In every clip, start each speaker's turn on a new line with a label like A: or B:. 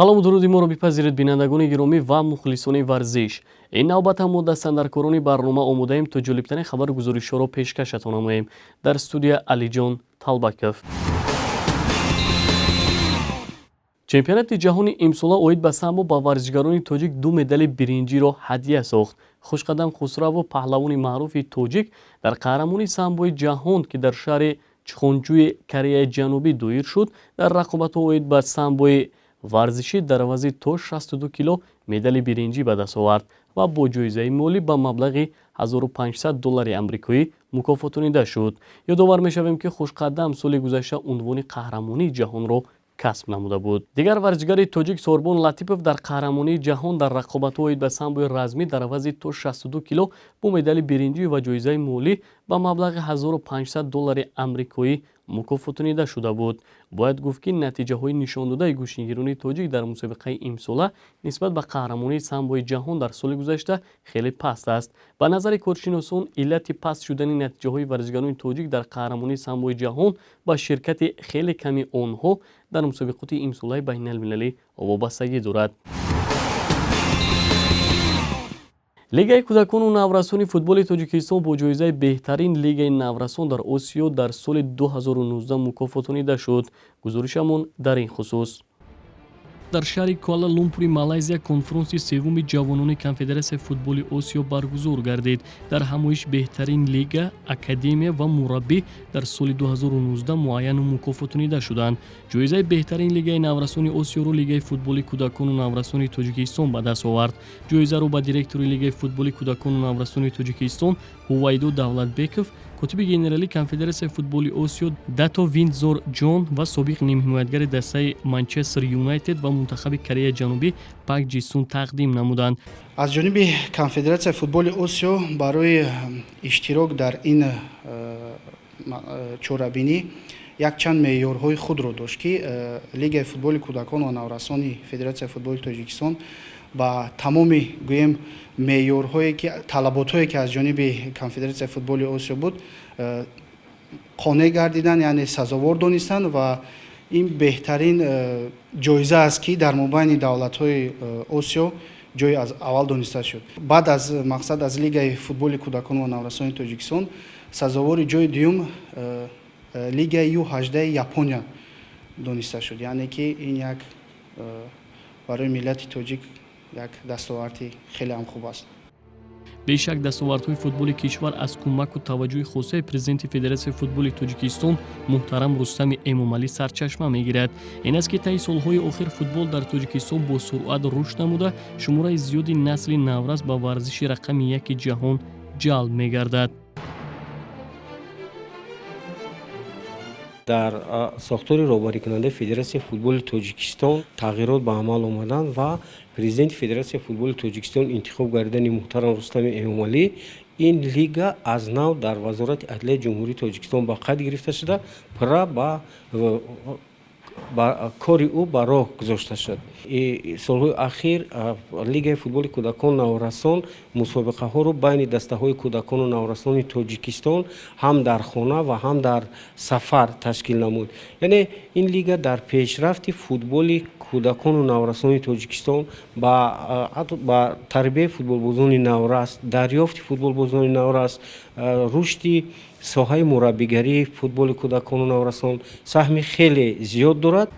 A: Салому дуруди моро бипазиред, бинандагони гиромӣ ва мухлисони варзиш. Ин навбат ҳам мо дастандаркорони барнома омодаем, то ҷолибтарин хабару гузоришҳоро пешкашатон намоем. Дар студия Алиҷон Талбаков. Чемпионати ҷаҳони имсола оид ба самбо ба варзишгарони тоҷик ду медали биринҷиро ҳадя сохт. Хушқадам Хусраву, паҳлавони маъруфи тоҷик, дар қаҳрамонии самбои ҷаҳон, ки дар шаҳри Чхонҷуи Кореяи Ҷанубӣ доир шуд, дар рақобатҳо оид ба самбои варзишӣ дар вазни то 62 кило медали биринҷӣ ба даст овард ва бо ҷоизаи молӣ ба маблағи 1500 доллари амрикоӣ мукофотонида шуд. Ёдовар мешавем, ки Хушқадам соли гузашта унвони қаҳрамонии ҷаҳонро касб намуда буд. Дигар варзишгари тоҷик Сорбон Латипов дар қаҳрамонии ҷаҳон дар рақобатҳо оид ба самбои размӣ дар вазни то 62 кило бо медали биринҷӣ ва ҷоизаи молӣ ба маблағи 1500 доллари амрикоӣ мукофотонида шуда буд. Бояд гуфт, ки натиҷаҳои нишондодаи гӯштингирони тоҷик дар мусобиқаи имсола нисбат ба қаҳрамонии самбои ҷаҳон дар соли гузашта хеле паст аст. Ба назари коршиносон, иллати паст шудани натиҷаҳои варзишгарони тоҷик дар қаҳрамонии самбои ҷаҳон ба ширкати хеле ками онҳо дар мусобиқоти имсолаи байналмилалӣ вобастагӣ дорад. Лигаи кӯдакону наврасони футболи Тоҷикистон бо ҷоизаи беҳтарин лигаи наврасон дар Осиё дар соли 2019 мукофотонида шуд. Гузоришамон дар ин хусус. Дар шаҳри Куала Лумпури Малайзия конфронси севуми ҷавонони Конфедератсияи футболи Осиё баргузор гардид. Дар ҳамоиш беҳтарин лига, академия ва мураббӣ дар соли 2019 муайяну мукофотонида шуданд. Ҷоизаи беҳтарин лигаи наврасони Осиёро Лигаи футболи кӯдакону наврасони Тоҷикистон ба даст овард. Ҷоизаро ба директори Лигаи футболи кӯдакону наврасони Тоҷикистон Ҳувайдо Давлатбеков котиби генералии Конфедератсияи футболи Осиё Дато Виндзор Ҷон ва собиқ нимҳимоятгари дастаи Манчестер Юнайтед ва мунтахаби Кореяи Ҷанубӣ Пак Ҷисун тақдим намуданд.
B: Аз ҷониби Конфедератсияи футболи Осиё барои иштирок дар ин чорабинӣ якчанд меъёрҳои худро дошт, ки Лигаи футболи кӯдакон ва наврасони Федератсияи футболи Тоҷикистон ба тамоми, гӯем, меъёрҳое ки, талаботҳое ки аз ҷониби Конфедератсияи футболи Осиё буд, қонеъ гардидан, яъне сазовор донистанд, ва ин беҳтарин ҷоиза аст, ки дар мобайни давлатҳои Осиё ҷои аз аввал дониста шуд. Баъд аз мақсад аз Лигаи футболи кӯдакон ва наврасони Тоҷикистон сазовори ҷои дуюм Лигаи Ю-18 Япония дониста шуд, яъне ки ин як барои миллати тоҷик як дастоварди хеле ҳам хуб аст.
A: Бешак, дастовардҳои футболи кишвар аз кӯмаку таваҷҷӯҳи хосаи президенти Федератсияи футболи Тоҷикистон муҳтарам Рустами Эмомалӣ сарчашма мегирад. Ин аст, ки таи солҳои охир футбол дар Тоҷикистон бо суръат рушд намуда, шумораи зиёди насли наврас ба варзиши рақами яки ҷаҳон ҷалб мегардад.
C: Дар сохтори роҳбарикунандаи Федератсияи футболи Тоҷикистон тағйирот ба амал омаданд ва президенти Федератсияи футболи Тоҷикистон интихоб гардидани муҳтарам Рустами Эмомалӣ, ин лига аз нав дар Вазорати адлияи Ҷумҳурии Тоҷикистон ба қайд гирифта шуда, пурра ба кори ӯ ба роҳ гузошта шуд. Солҳои ахир Лигаи футболи кӯдакон наврасон мусобиқаҳоро байни дастаҳои кӯдакону наврасони Тоҷикистон ҳам дар хона ва ҳам дар сафар ташкил намуд. Яъне ин лига дар пешрафти футболи кӯдакону наврасони Тоҷикистон, ба тарбияи футболбозони наврас, дарёфти футболбозони наврас, рушди соҳаи мураббигарии футболи кӯдакону наврасон саҳми хеле зиёд дорад.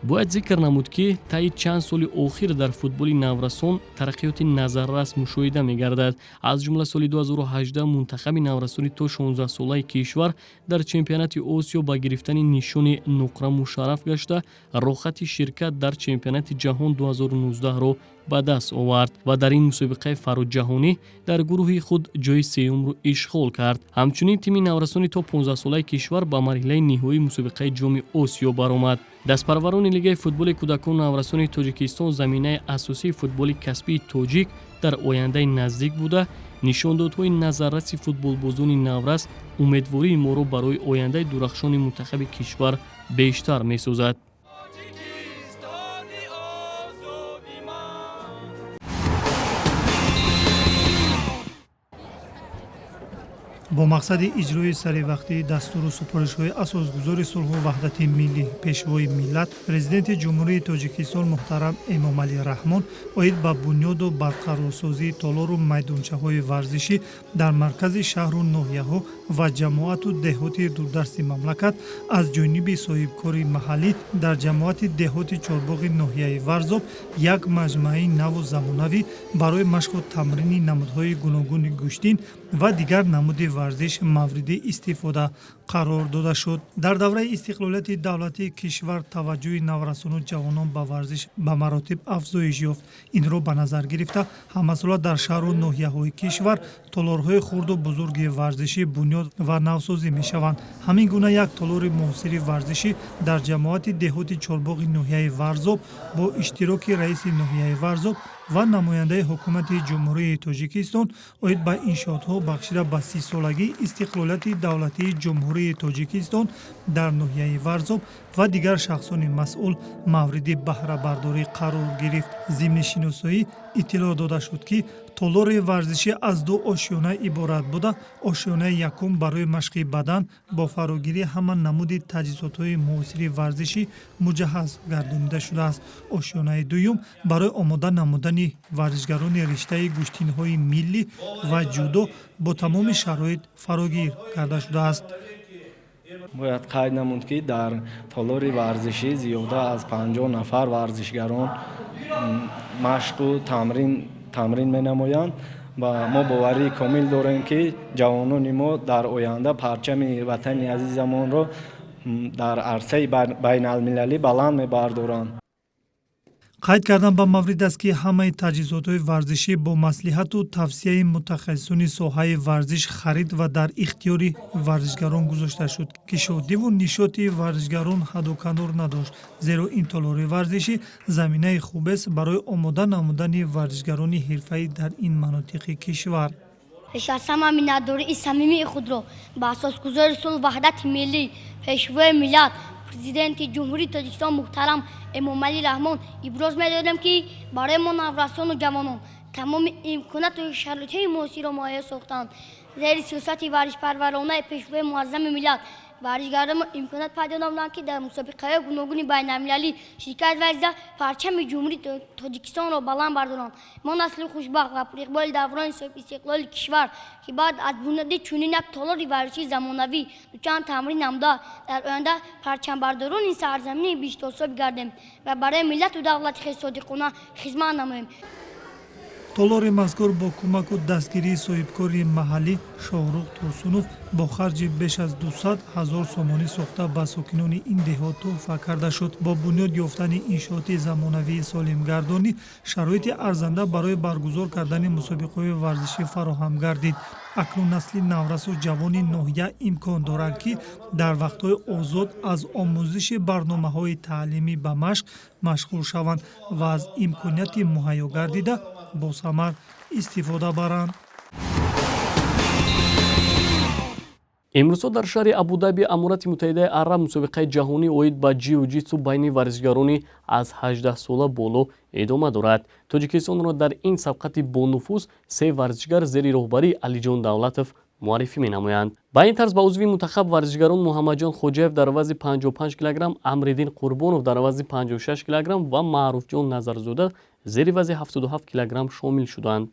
A: Бояд зикр намуд, ки таи чанд соли охир дар футболи наврасон тараққиёти назаррас мушоҳида мегардад. Аз ҷумла соли 2018 мунтахаби наврасони то 16-солаи кишвар дар чемпионати Осиё ба гирифтани нишони нуқра мушарраф гашта, роҳхати ширкат дар чемпионати ҷаҳон 2019-ро ба даст овард ва дар ин мусобиқаи фароҷаҳонӣ дар гурӯҳи худ ҷои сеюмро ишғол кард. Ҳамчунин тими наврасони то 15-солаи кишвар ба марҳилаи ниҳоии мусобиқаи Ҷоми Осиё баромад. Дастпарварони Лигаи футболи кӯдакону наврасони Тоҷикистон заминаи асосии футболи касбии тоҷик дар ояндаи наздик буда, нишондодҳои назарраси футболбозони наврас умедвории моро барои ояндаи дурахшони мунтахаби кишвар бештар месозад.
D: Бо мақсади иҷрои саривақтии дастуру супоришҳои асосгузори сулҳу ваҳдати миллӣ, пешвои миллат, Президенти Ҷумҳурии Тоҷикистон муҳтарам Эмомалӣ Раҳмон оид ба бунёду барқарорсозии толору майдончаҳои варзишӣ дар маркази шаҳру ноҳияҳо ва ҷамоату деҳоти дурдасти мамлакат аз ҷониби соҳибкори маҳаллӣ дар ҷамоати деҳоти Чорбоғи ноҳияи Варзоб як маҷмӯаи наву замонавӣ барои машқу тамрини намудҳои гуногуни гӯштин ва дигар намуди варзиш мавриди истифода қарор дода шуд. Дар давраи истиқлолияти давлатии кишвар таваҷҷӯҳи наврасону ҷавонон ба варзиш ба маротиб афзоиш ёфт. Инро ба назар гирифта ҳамасола дар шаҳру ноҳияҳои кишвар толорҳои хурду бузурги варзишӣ бунёд ва навсозӣ мешаванд. Ҳамин гуна як толори муосири варзишӣ дар ҷамоати деҳоти Чорбоғи ноҳияи Варзоб бо иштироки раиси ноҳияи Варзоб ва намояндаи ҳукумати Ҷумҳурии Тоҷикистон оид ба иншоотҳо бахшида ба 30-солагии истиқлолияти давлатии Ҷумҳурии Тоҷикистон дар ноҳияи Варзоб ва дигар шахсони масъул мавриди баҳрабардорӣ қарор гирифт. Зимни шиносоӣ иттилоъ дода шуд, ки толори варзишӣ аз ду ошёна иборат буда, ошёнаи якум барои машқи бадан бо фарогирии ҳама намуди таҷҳизотҳои муосири варзишӣ муҷаҳҳаз гардонида шудааст. Ошёнаи дуюм барои омода намудани варзишгарони риштаи гӯштинҳои миллӣ ва ҷудо бо тамоми шароит фарогир карда шудааст.
E: Бояд қайд намуд, ки дар толори варзишӣ зиёда аз 50 нафар варзишгарон машқу тамрин менамоянд ва мо боварии комил дорем, ки ҷавонони мо дар оянда парчами ватани азизамонро дар арсаи байналмилалӣ баланд мебардоранд.
D: Қайд кардан ба маврид аст, ки ҳамаи таҷҳизотҳои варзишӣ бо маслиҳату тавсияи мутахассисони соҳаи варзиш харид ва дар ихтиёри варзишгарон гузошта шуд, ки шодиву нишоти варзишгарон ҳадду канор надошт, зеро ин толори варзишӣ заминаи хубест барои омода намудани варзишгарони ҳирфаӣ дар ин манотиқи кишвар.
F: Пеш аз ҳама миннатдории самимии худро ба асосгузори сулҳу ваҳдати миллӣ, пешвои миллат, Президенти Ҷумҳурии Тоҷикистон муҳтарам Эмомалӣ Раҳмон иброз медорем, ки барои мо наврасону ҷавонон тамоми имконоту шароитҳои муосирро муҳайё сохтанд. Зери сиёсати варзишпарваронаи пешвои муаззами миллат варзишгарон имконият пайдо намуданд, ки дар мусобиқаҳои гуногуни байналмилалӣ ширкат варзида парчами Ҷумҳурии Тоҷикистонро баланд бардоранд. Мо насли хушбахт ва пуриқболи даврони соҳибистиқлоли кишвар, ки баъд аз бунёди чунин як толори варзишии замонавӣ дучанд тамрин намуда дар оянда парчамбардорони сарзамини биҳиштосо бигардем ва барои миллату давлати хеш содиқона хизмат намоем.
D: Толори мазкур бо кӯмаку дастгирии соҳибкори маҳаллӣ Шоҳрух Турсунов бо харҷи беш аз 200 000 сомонӣ сохта ба сокинони ин деҳот тӯҳфа карда шуд. Бо бунёд ёфтани иншооти замонавии солимгардонӣ шароити арзанда барои баргузор кардани мусобиқаҳои варзишӣ фароҳам гардид. Акнун насли наврасу ҷавони ноҳия имкон доранд, ки дар вақтҳои озод аз омӯзиши барномаҳои таълимӣ ба машқ машғул шаванд ва аз имконияти муҳайё гардида босамар истифода баранд.
A: Имрӯзҳо дар шаҳри Абудаби Аморати Муттаҳидаи Араб мусобиқаи ҷаҳонӣ оид ба ҷиу-ҷитсу байни варзишгарони аз 18 сола боло идома дорад. Тоҷикистонро дар ин сабқати бонуфуз се варзишгар зери роҳбарии Алиҷон Давлатов муаррифӣ менамоянд. Ба ин тарз ба узви мунтахаб варзишгарон Муҳаммадҷон Хоҷаев дар вазни 55 килограмм, Амриддин Қурбонов дар вазни 56 килограмм ва Маъруфҷон Назарзода зери вазни 77 килограмм шомил шуданд.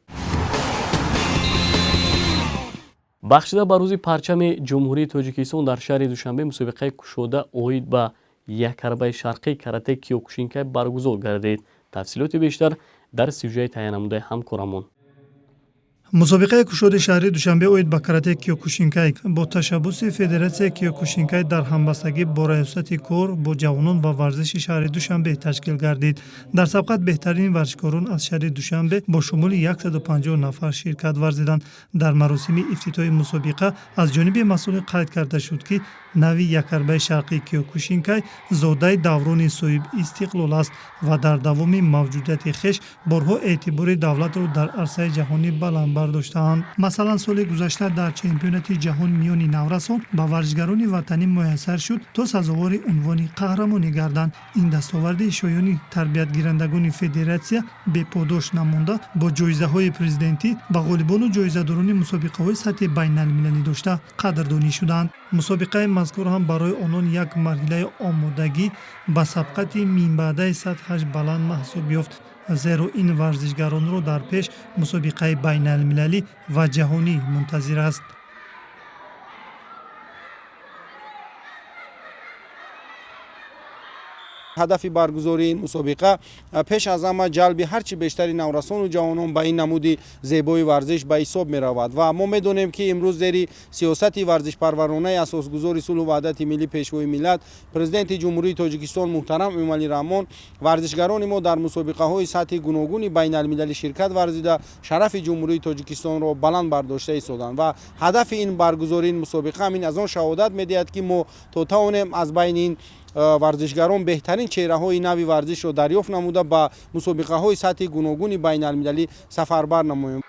A: Бахшида ба рӯзи парчами Ҷумҳурии Тоҷикистон дар шаҳри Душанбе мусобиқаи кушода оид ба якарбаи шарқӣ карате киёкушинкай баргузор гардид. Тафсилоти бештар дар сюжаи таҳиянамудаи ҳамкорамон.
D: Мусобиқаи кушоди шаҳри Душанбе оид ба карате киёкушинкай бо ташаббуси Федератсияи киёкушинкай дар ҳамбастагӣ бо раёсати кор бо ҷавонон ва варзиши шаҳри Душанбе ташкил гардид. Дар сабқат беҳтарин варзишкорон аз шаҳри Душанбе бо шумули 150 нафар ширкат варзиданд. Дар маросими ифтитоҳи мусобиқа аз ҷониби масъулин қайд карда шуд, ки нави якарбаи шарқии киёкушинкай зодаи даврони соҳибистиқлол аст ва дар давоми мавҷудияти хеш борҳо эътибори давлатро дар арсаи ҷаҳонӣ баланд бардоштаанд. Масалан, соли гузашта дар чемпионати ҷаҳон миёни наврасон ба варзишгарони ватанӣ муяссар шуд, то сазовори унвони қаҳрамонӣ гарданд. Ин дастоварди шоёни тарбиятгирандагони федератсия беподош намонда, бо ҷоизаҳои президентӣ ба ғолибону ҷоизадорони мусобиқаҳои сатҳи байналмилалӣ дошта қадрдонӣ шуданд. Мусобиқаи мазкур ҳам барои онон як марҳилаи омодагӣ ба сабқати минбаъдаи сатҳаш баланд маҳсуб ёфт, зеро ин варзишгаронро дар пеш мусобиқаи байналмилалӣ ва ҷаҳонӣ мунтазир аст.
G: Ҳадафи баргузории ин мусобиқа пеш аз ҳама ҷалби ҳарчи бештари наврасону ҷавонон ба ин намуди зебои варзиш ба ҳисоб меравад. Ва мо медонем, ки имрӯз зери сиёсати варзишпарваронаи асосгузори сулҳу ваҳдати миллӣ, пешвои миллат, президенти Ҷумҳурии Тоҷикистон муҳтарам Эмомалӣ Раҳмон варзишгарони мо дар мусобиқаҳои сатҳи гуногуни байналмилалӣ ширкат варзида, шарафи Ҷумҳурии Тоҷикистонро баланд бардошта истоданд. Ва ҳадафи ин баргузории ин мусобиқа ҳамин аз он шаҳодат медиҳад, ки мо то тавонем аз байни ин варзишгарон беҳтарин чеҳраҳои нави варзишро дарёфт намуда, ба мусобиқаҳои сатҳи гуногуни байналмилалӣ сафарбар намоем.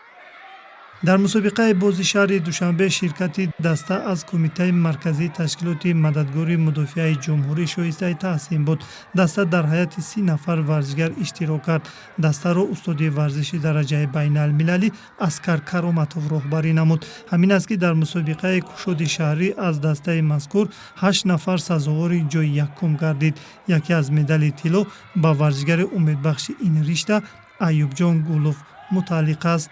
D: Дар мусобиқаи бози шаҳри Душанбе ширкати даста аз Кумитаи марказии ташкилоти мададгори мудофиаи ҷумҳурӣ шоистаи таҳсин буд. Даста дар ҳайати 30 нафар варзишгар иштирок кард. Дастаро устоди варзиши дараҷаи байналмилалӣ Аскар Кароматов роҳбарӣ намуд. Ҳамин аст, ки дар мусобиқаи кушоди шаҳрӣ аз дастаи мазкур 8 нафар сазовори ҷои якум гардид. Яке аз медали тилло ба варзишгари умедбахши ин ришта Аюбҷон Гулов мутааллиқ аст.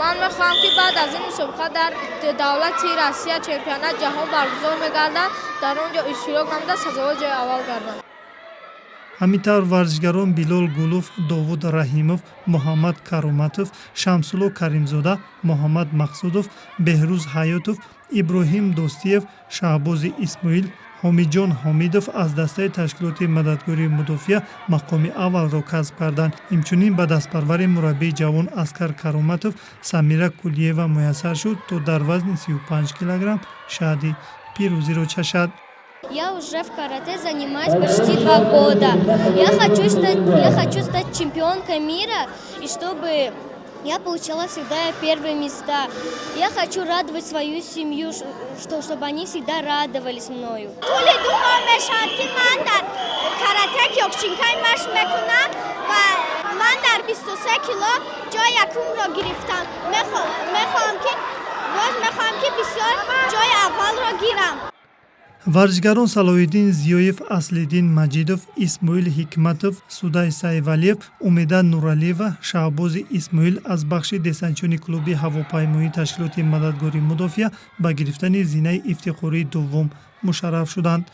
H: Ман мехоҳам, ки баъд аз ин мусобиқа дар давлати Россия чемпионат ҷаҳон баргузор мегардад, дар он ҷо иштирок намуда, сазовори ҷои аввал гардам.
D: Ҳамин тавр варзишгарон Билол Гулов, Довуд Раҳимов, Муҳаммад Кароматов, Шамсулло Каримзода, Муҳаммад Мақсудов, Беҳрӯз Ҳаётов, Иброҳим Достиев, Шаҳбози Исмоил, Ҳомиҷон Ҳомидов аз дастаи ташкилоти мададгории мудофиа мақоми аввалро касб карданд. Инчунин ба дастпарвари мураббии ҷавон Аскар Кароматов Самира Кулиева муяссар шуд, то дар вазни 35 килограмм шаҳди пирӯзиро чашад.
I: Я уже в карате занимаюсь почти 2 года. Я хочу стать чемпионкой мира, и чтобы я получала всегда первые места. Я хочу радовать свою семью, чтобы они всегда радовались мною.
J: Тӯли 2 моҳ мешавад, ки ман дар карате киокушинкай машқ мекунам ва ман дар 23 кило ҷои якумро гирифтам. Мехоҳам, ки боз мехоҳам, ки бисёр ҷои аввалро гирам.
D: Варзишгарон Салоҳиддин Зиёев, Аслиддин Маҷидов, Исмоил Ҳикматов, Судай Сайвалиев, Умеда Нуралиева, Шаҳбози Исмоил аз бахши десантчиёни клуби ҳавопаймоии ташкилоти мададгории мудофиа ба гирифтани зинаи ифтихории дуввум мушарраф шуданд.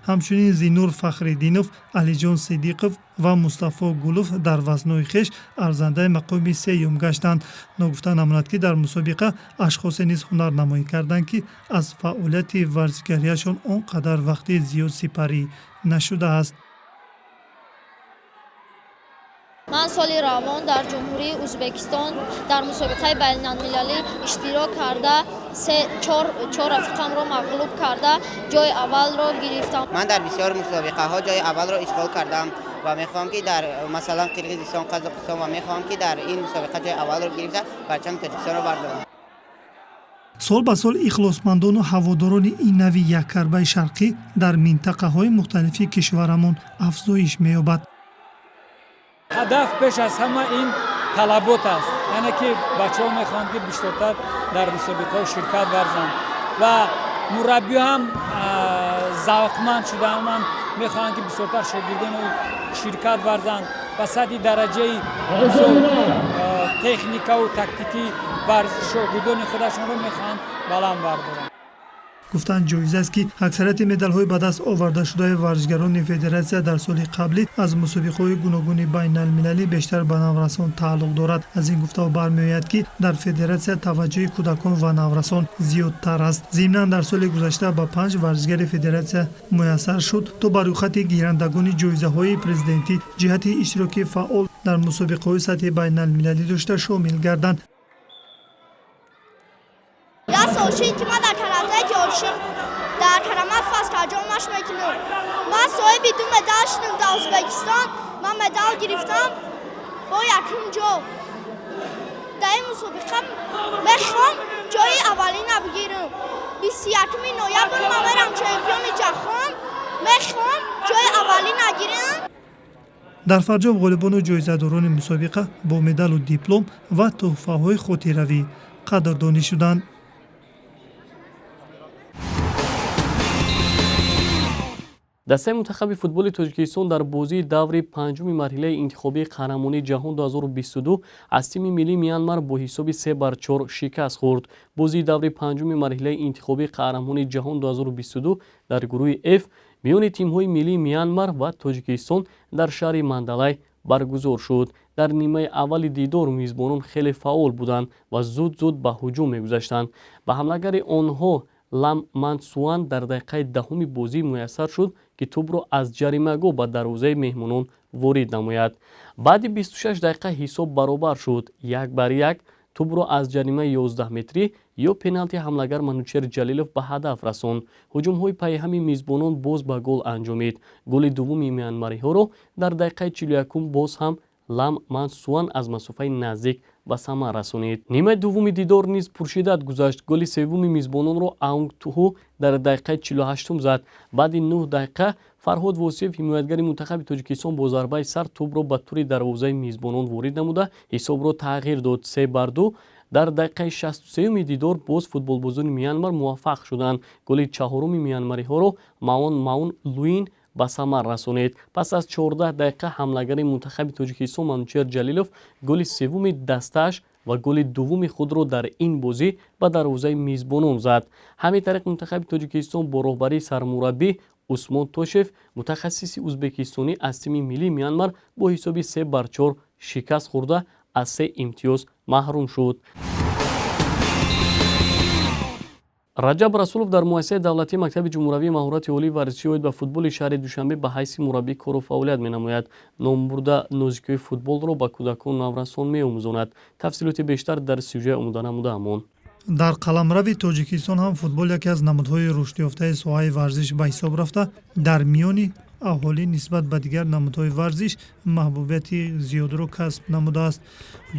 D: Ҳамчунин Зинур Фахриддинов, Алиҷон Сидиқов ва Мустафо Гулов дар вазнҳои хеш арзандаи мақоми сеюм гаштанд. Ногуфта намонад, ки дар мусобиқа ашхосе низ ҳунарнамоӣ карданд, ки аз фаъолияти варзишгариашон он қадар вақти зиёд сипарӣ нашудааст.
H: Ман соли равон дар Ҷумҳурии Ӯзбекистон дар мусобиқаи байналмилалӣ иштирок карда, чор рафиқамро мағлуб карда, ҷои аввалро гирифтам.
K: Ман дар бисёр мусобиқаҳо ҷои аввалро ишғол кардам ва мехоҳам, ки дар масалан Қирғизистон, Қазоқистон ва мехоҳам, ки дар ин мусобиқа ҷои аввалро гирифта, парчами Тоҷикистонро бардорам.
D: Сол ба сол ихлосмандону ҳаводорони ин нави яккарбаи шарқӣ дар минтақаҳои мухталифи кишварамон афзоиш меёбад.
L: Ҳадаф пеш аз ҳама ин талабот аст, яъне ки бачаҳо мехоҳанд, ки бисёртар дар мусобиқаҳо ширкат варзанд ва мураббиҳо ҳам завқманд шудаанд, мехоҳанд, ки бисёртар шогирдоно ширкат варзанд ба сатҳи дараҷаи техникаву тактикӣ шогирдони худашонро мехоҳанд баланд бардоранд.
D: Гуфтан ҷоиз аст, ки аксарияти медалҳои ба даст овардашудаи варзишгарони федератсия дар соли қаблӣ аз мусобиқаҳои гуногуни байналмилалӣ бештар ба наврасон тааллуқ дорад. Аз ин гуфтаҳо бармеояд, ки дар федератсия таваҷҷӯҳи кӯдакон ва наврасон зиёдтар аст. Зимнан дар соли гузашта ба 5 варзишгари федератсия муяссар шуд, то ба рӯйхати гирандагони ҷоизаҳои президентӣ ҷиҳати иштироки фаъол дар мусобиқаҳои сатҳи байналмилалӣ дошта шомил гарданд.
J: Як сол шид, ки ман дар карате киокушин дар Карамат Фазкарҷон машқ мекунам. Ман соҳиби 2 медал шудам. Дар Ӯзбекистон ман медал гирифтам. Бо Якум ҷо. Дар ин мусобиқа мехоҳам ҷои аввалина бигирам. 21 ноябр ман мерам чемпиони ҷаҳон, мехоҳам ҷои аввалина гирам.
D: Дар фарҷом ғолибону ҷоизадорони мусобиқа бо медалу диплом ва тӯҳфаҳои хотиравӣ қадрдонӣ шуданд.
A: Дастаи мунтахаби футболи Тоҷикистон дар бозии даври панҷуми марҳилаи интихобии қаҳрамонии ҷаҳон 2022 аз тими миллии Мянмар бо ҳисоби 3-4 шикаст хӯрд. Бозии даври панҷуми марҳилаи интихобии қаҳрамонии ҷаҳон 2022 дар гурӯҳи F миёни тимҳои миллии Мянмар ва Тоҷикистон дар шаҳри Мандалай баргузор шуд. Дар нимаи аввали дидор мизбонон хеле фаъол буданд ва зуд-зуд ба ҳуҷум мегузаштанд. Ба ҳамлагари онҳо Лам Мансуан дар дақиқаи даҳуми бозӣ муяссар шуд, ки тӯбро аз ҷаримагоҳ ба дарвозаи меҳмонон ворид намояд. Баъди 26 дақиқа ҳисоб баробар шуд. 1-1. Тӯбро аз ҷаримаи 11 метрӣ ё пеналти ҳамлагар Манучер Ҷалилов ба ҳадаф расонд. Ҳуҷумҳои пайҳами мизбонон боз ба гол анҷомид. Голи дуввуми мянмариҳоро дар дақиқаи 41 боз ҳам Лам Мансуан аз масофаи наздик ба самар расонид. Нимаи дуввуми дидор низ пуршиддат гузашт. Голи севуми мизбононро Аунг Туҳу дар дақиқаи 48 зад. Баъди 9 дақиқа Фарҳод Восиев, ҳимоятгари мунтахаби Тоҷикистон, бо зарбаи сар тӯбро ба тури дарвозаи мизбонон ворид намуда ҳисобро тағйир дод. 3-2. Дар дақиқаи 63-юми дидор боз футболбозони Мянмар муваффақ шуданд. Голи чаҳоруми мянмариҳоро Маон Маун Луин ба самар расонид. Пас аз 14 дақиқа ҳамлагари мунтахаби Тоҷикистон Манучер Ҷалилов голи севуми дастааш ва голи дуввуми худро дар ин бозӣ ба дарвозаи мизбонон зад. Ҳамин тариқ мунтахаби Тоҷикистон бо роҳбарии сармураббӣ Усмон Тошев, мутахассиси ӯзбекистонӣ, аз тими миллии Мянмар бо ҳисоби 3-4 шикаст хӯрда аз 3 имтиёз маҳрум шуд. Раҷаб Расулов дар муассисаи давлатии мактаби ҷумҳуравии маҳорати олии варзишӣ оид ба футболи шаҳри Душанбе ба ҳайси мураббӣ кору фаъолият менамояд. Номбурда нозикиҳои футболро ба кӯдакону наврасон меомӯзонад. Тафсилоти бештар дар сюжаи омоданамудаамон.
D: Дар қаламрави Тоҷикистон ҳам футбол яке аз намудҳои рушдёфтаи соҳаи варзиш ба ҳисоб рафта, дар миёни аҳолӣ нисбат ба дигар намудҳои варзиш маҳбубияти зиёдро касб намудааст.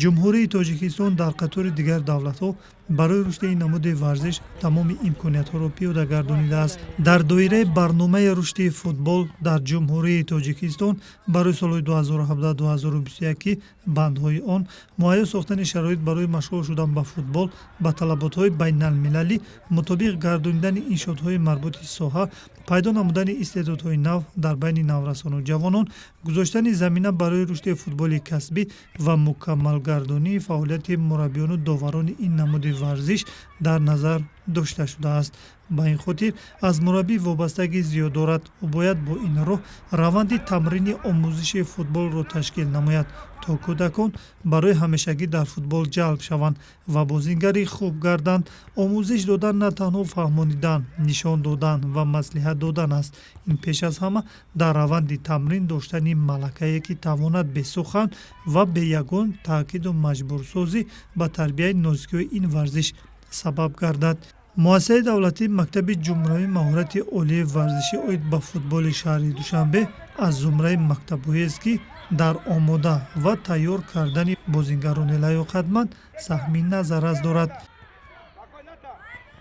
D: Ҷумҳурии Тоҷикистон дар қатори дигар давлатҳо барои рушди ин намуди варзиш тамоми имкониятҳоро пиёда гардонидааст. Дар доираи барномаи рушди футбол дар Ҷумҳурии Тоҷикистон барои солҳои 2017-2021 бандҳои он муҳайё сохтани шароит барои машғул шудан ба футбол, ба талаботҳои байналмилалӣ мутобиқ гардонидани иншоотҳои марбути соҳа, пайдо намудани истеъдодҳои нав дар байни наврасону ҷавонон, гузоштани замина барои рушди футболи касбӣ ва мукаммалгардонии фаъолияти мураббиёну доварони ин намуди варзиш дар назар дошта шудааст. Ба ин хотир аз мураббӣ вобастагӣ зиёд дорад. Ӯ бояд бо ин роҳ раванди тамрини омӯзиши футболро ташкил намояд, то кӯдакон барои ҳамешагӣ дар футбол ҷалб шаванд ва бозингари хуб гарданд. Омӯзиш додан на танҳо фаҳмонидан, нишон додан ва маслиҳат додан аст. Ин пеш аз ҳама дар раванди тамрин доштани малакае, ки тавонад бесухан ва бе ягон таъкиду маҷбурсозӣ ба тарбияи нозикиҳои ин варзиш сабаб гардад. Муассисаи давлатии мактаби ҷумҳуравии маҳорати олии варзишӣ оид ба футболи шаҳри Душанбе аз зумраи мактабҳоест, ки дар омода ва тайёр кардани бозингарони лаёқатманд саҳми назаррас дорад.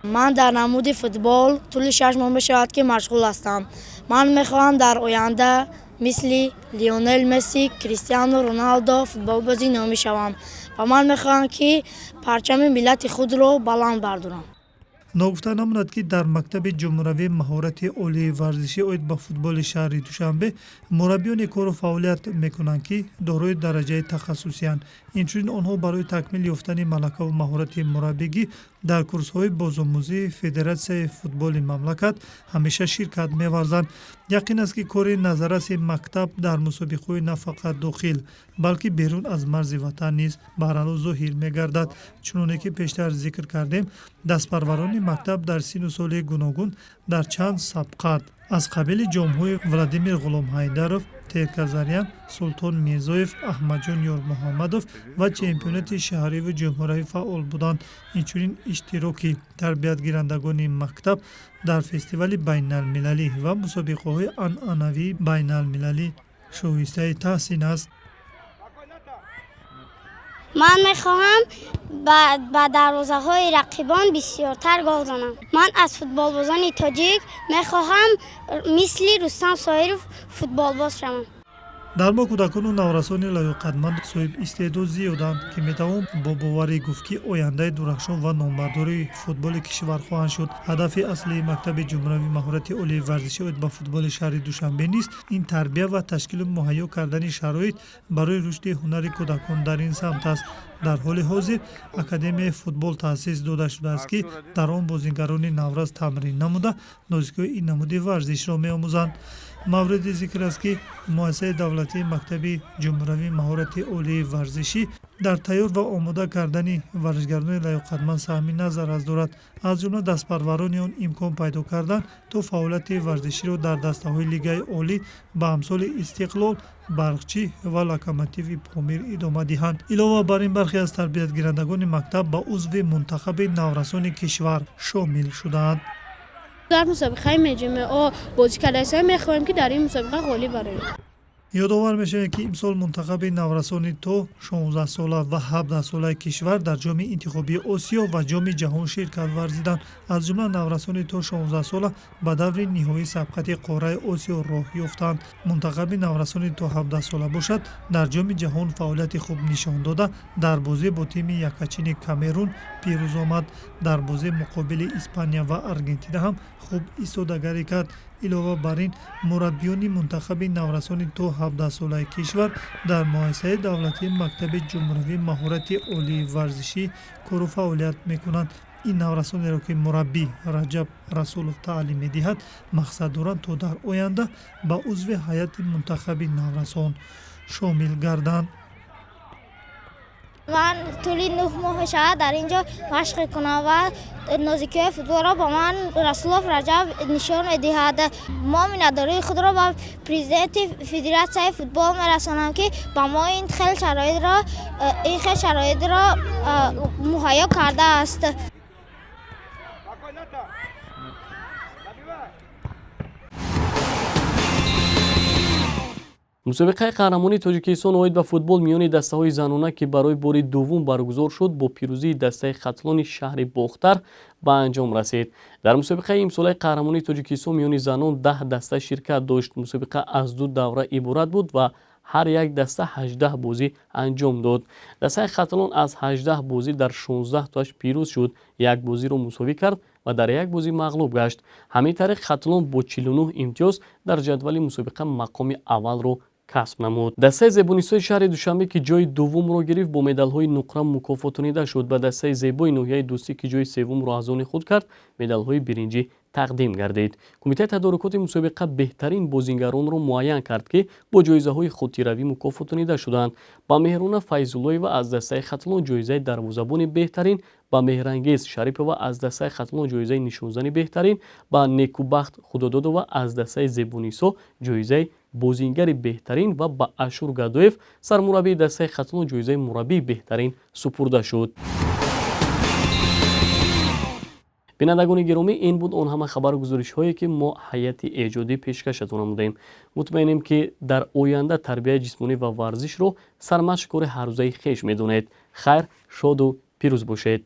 M: Ман дар намуди футбол тӯли 6 моҳ мешавад, ки машғул ҳастам. Ман мехоҳам дар оянда мисли Лионел Месси, Кристиану Роналдо футболбози номӣ шавам ва ман мехоҳам, ки парчами миллати худро баланд бардорам.
D: Ногуфта намонад, ки дар мактаби ҷумҳуравии маҳорати олии варзишӣ оид ба футболи шаҳри Душанбе мураббиёне кору фаъолият мекунанд, ки дорои дараҷаи тахассусиянд. Инчунин онҳо барои такмил ёфтани малакаву маҳорати мураббигӣ дар курсҳои бозомӯзии Федератсияи футболи мамлакат ҳамеша ширкат меварзанд. Яқин аст, ки кори назарраси мактаб дар мусобиқаҳои на фақат дохил, балки берун аз марзи ватан низ баръало зоҳир мегардад. Чуноне ки пештар зикр кардем, дастпарварони мактаб дар сину соли гуногун дар чанд сабқат аз қабили ҷомҳои Владимир Ғуломҳайдаров, Терказарян, Султон Мирзоев, Аҳмадҷон Ёрмуҳаммадов ва чемпионати шаҳриву ҷумҳуравӣ фаъол буданд. Инчунин иштироки тарбиятгирандагони мактаб дар фестивали байналмилалӣ ва мусобиқаҳои анъанавии байналмилалӣ шоистаи таҳсин аст.
J: Ман мехоҳам ба дарвозаҳои рақибон бисёртар гол занам. Ман аз футболбозони тоҷик мехоҳам мисли Рустам Соиров футболбоз шавам.
D: Дар мо кӯдакону наврасони лаёқатманд соҳиб истеъдод зиёданд, ки метавон бо боварӣ гуфт, ки ояндаи дурахшон ва номбардори футболи кишвар хоҳанд шуд. Ҳадафи аслии мактаби ҷумҳуриявии маҳорати олии варзишӣ оид ба футболи шаҳри Душанбе низ ин тарбия ва ташкилу муҳайё кардани шароит барои рушди ҳунари кӯдакон дар ин самт аст. Дар ҳоли ҳозир Академияи футбол таъсис дода шудааст, ки дар он бозигарони наврас тамрин намуда нозикиҳои ин намуди варзишро меомӯзанд. Мавриди зикр аст, ки муассисаи давлатии мактаби ҷумҳуриявии маҳорати олии варзишӣ дар тайёр ва омода кардани варзишгарони лаёқатманд саҳми назаррас дорад. Аз ҷумла дастпарварони он имкон пайдо карданд, то фаъолияти варзиширо дар дастаҳои Лигаи олӣ ба амсоли Истиқлол, Барқчӣ ва Локомотиви Помир идома диҳанд. Илова бар ин, бархе аз тарбиятгирандагони мактаб ба узви мунтахаби наврасони кишвар шомил шудаанд.
N: Дар мусобиқаи МҶО бозӣ кардаистем, мехоҳем, ки дар ин мусобиқа ғолиб бароем.
D: Ёдовар мешавем, ки имсол мунтахаби наврасони то 16 сола ва 17 солаи кишвар дар ҷоми интихобии Осиё ва ҷоми ҷаҳон ширкат варзиданд. Аз ҷумла наврасони то 16 сола ба даври ниҳоии сабқати қораи Осиё роҳ ёфтанд. Мунтахаби наврасони то 17 сола бошад, дар ҷоми ҷаҳон фаъолияти хуб нишон дода, дар бозӣ бо тими якачини Камерун пирӯз омад. Дар бозӣ муқобили Испания ва Аргентина ҳам хуб истодагарӣ кард. Илова бар ин, мураббиёни мунтахаби наврасони то 17 солаи кишвар дар муассисаи давлатии мактаби ҷумҳуриявии маҳорати олии варзишӣ кору фаъолият мекунанд. Ин наврасонеро, ки мураббӣ Раҷаб Расулов таълим медиҳад, мақсад доранд, то дар оянда ба узви ҳайати мунтахаби наврасон шомил гарданд.
J: Ман тӯли 9 моҳ мешавад дар ин ҷо машқ мекунам ва нозикиҳои футболро ба ман Расулов Раҷаб нишон медиҳад. Мо миннатдории худро ба президенти Федератсияи футбол мерасонам, ки ба мо ин хел шароитро муҳайё кардааст.
A: Мусобиқаи қаҳрамонии Тоҷикистон оид ба футбол миёни дастаҳои занона, ки барои бори дуввум баргузор шуд, бо пирӯзии дастаи Хатлони шаҳри Бохтар ба анҷом расид. Дар мусобиқаи имсолаи қаҳрамонии Тоҷикистон миёни занон 10 даста ширкат дошт. Мусобиқа аз 2 давра иборат буд ва ҳар як даста 18 бозӣ анҷом дод. Дастаи Хатлон аз 18 бозӣ дар 16 тоаш пирӯз шуд, як бозиро мусовӣ кард ва дар як бозӣ мағлуб гашт. Ҳамин тариқ Хатлон бо 49 имтиёз дар ҷадвали мусобиқа мақоми аввалро касб намуд. Дастаи зебонисои шаҳри Душанбе, ки ҷои дуввумро гирифт, бо медалҳои нуқра мукофотонида шуд. Ба дастаи зебои ноҳияи Дӯстӣ, ки ҷои севумро аз они худ кард, медалҳои биринҷӣ тақдим гардид. Кумитаи тадорукоти мусобиқа беҳтарин бозингаронро муайян кард, ки бо ҷоизаҳои хотиравӣ мукофотонида шуданд. Ба Меҳруна Файзуллоева аз дастаи Хатлон ҷоизаи дарвозабони беҳтарин, ба Меҳрангез Шарипова аз дастаи Хатлон ҷоизаи нишонзани беҳтарин, ба Некубахт Худододова аз дастаи Зебонисо ҷоизаи бозингари беҳтарин ва ба Ашур Гадоев, сармураббии дастаи Хатлон, ҷоизаи мураббии беҳтарин супурда шуд. Бинандагони гиромӣ, ин буд он ҳама хабару гузоришҳое, ки мо ҳайати эҷодӣ пешкашатон намудаем. Мутмаинем, ки дар оянда тарбияи ҷисмонӣ ва варзишро сармашқи кори ҳаррӯзаи хеш медонед. Хайр, шоду пирӯз бошед.